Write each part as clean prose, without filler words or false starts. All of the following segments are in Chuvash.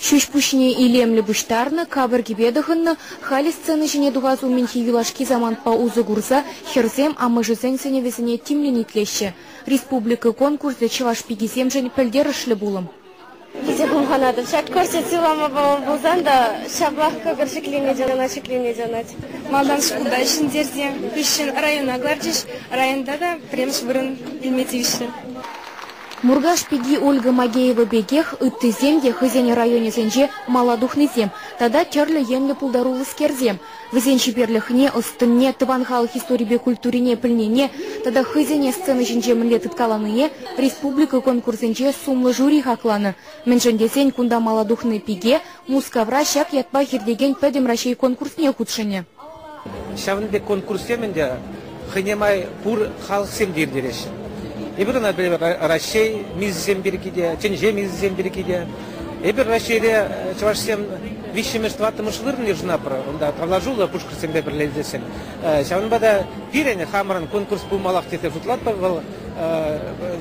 Ҫӳҫ-пуҫне илемлӗ пуҫтарнӑ, капӑр кӗпе тӑхӑннӑ, халӗ сцена ҫине тухас умӗнхи юлашки самантпа усӑ курса хӗрсем амӑшӗсен сӗнӗвӗсене тимлӗн итлеҫҫӗ. Республика конкурсӗ чӑваш пикисемшӗн пӗлтерӗшлӗ пулӑм. Питӗ хумханатӑп. Ҫак корсет сывлама паман пулсан та ҫаплах кӑкӑр ҫӗкленет, ӑна ҫӗкленет ӑнать. Малтан шкулта ҫӗнтерсе, хыҫҫӑн района кӑларчӗҫ. Районта та пӗрремӗш вырӑн илме тивӗҫлӗ. Муркаш пики Ольга Магеева пекех ыттисем те хӑйсен районӗсенче мала тухнисем тата тӗрлӗ енлӗ пултаруллӑскерсем. Вӗсен чиперлӗхне, ӑс-тӑнне, тӑван халӑх историпе культурине пӗлнине тата хӑйсене сцена ҫинче мӗнле тыткаланине республика конкурсӗнче сумлӑ жюри хакланӑ. Мӗншӗн тесен кунта мала тухнӑ пике Мускавра ҫак ятпа иртекен Пӗтӗм Раҫҫей конкурсне хутшӑнӗ. Ҫавӑн пек конкурссем ӗнтӗ хӑйне май пур халӑхсем те ирттереҫҫӗ. Эпир ӑна Раҫҫей мисӗсем пирки те, тӗнче мисӗсем пирки те. Эпир Раҫҫейре чӑвашсем виҫҫӗмӗш, тӑваттӑмӗш вырӑн йышӑнатпӑр. Унта тавлашуллӑ пушкӑртсемпе пӗрле илсессӗн. Ҫавӑнпа та пирӗн хамӑрӑн конкурс пулмаллах тесе шутлатпӑр. Вӑл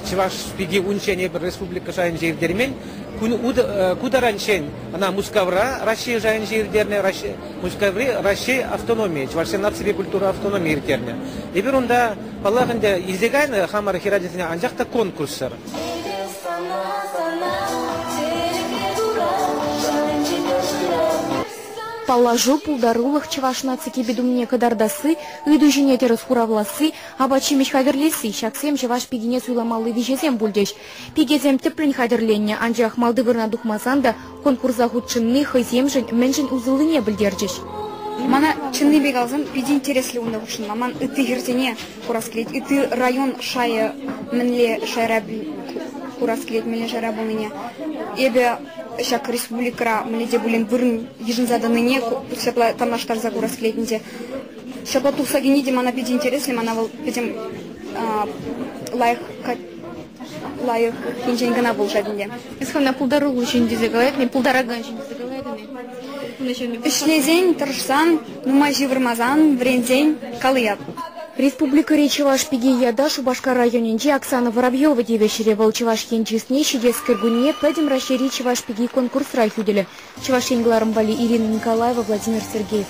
чӑваш пики унччен эпир республика шайӗнче ирттермен. Ку таранччен ӑна Мускавра Раҫҫей шайӗнче ирттернӗ, Мускаври Раҫҫей автономийӗ, Чӑвашсен наципе культура автономийӗ ирттернӗ. Эпир унта, паллах ӗнтӗ, илсе кайнӑ хамӑр хӗрачасене, анчах та конкурссӑр. Паллашу, пултарулӑх, чӑваш наци кӗпи-тумне кӑтартасси, ыйту ҫине тӗрӗс хуравласси, апат-ҫимӗҫ хатӗрлесси – ҫаксем чӑваш пикине суйламалли виҫесем пулчӗҫ. Пикесем тӗплӗн хатӗрленнӗ, анчах малти вырӑна тухмасан та конкурса хутшӑнни хӑйсемшӗн мӗншӗн усӑллине пӗлтерчӗҫ. Мана чӑннипе каласан питӗ интереслӗ унта хутшӑнма. Ман ытти хӗрсене курас килет, ытти район шайӗ мӗнле шайра курас килет, мӗнле шайра пулнине. Эпӗ ҫак республикӑра мӗнле те пулин вырӑн йышӑнса тӑнине ҫапла танлаштарса курас килет ӗнтӗ. Ҫапла тухса килни те мана питӗ интереслӗ, мана вӑл пӗтӗм лайӑх лайӑх енчен кӑна пулӑшать ӗнтӗ. Эс хӑвна пултаруллӑ ҫын тесе калатӑн-и, пултаракан ҫын тесе калатӑн-и? Ӗҫлесен, тӑрӑшсан, нумай ҫывӑрмасан, вӗренсен калӑяп. Республикӑри чӑваш пики ята Шупашкар районӗнчи Оксана Воробьева тивӗҫрӗ. Вӑл Чӑваш Ен чысне ҫитес кӗркунне Пӗтӗм Раҫҫейри чӑваш пики конкурсра хӳтӗлӗ. Чӑваш Ен кӑларӑм валли Ирина Николаева, Владимир Сергеев.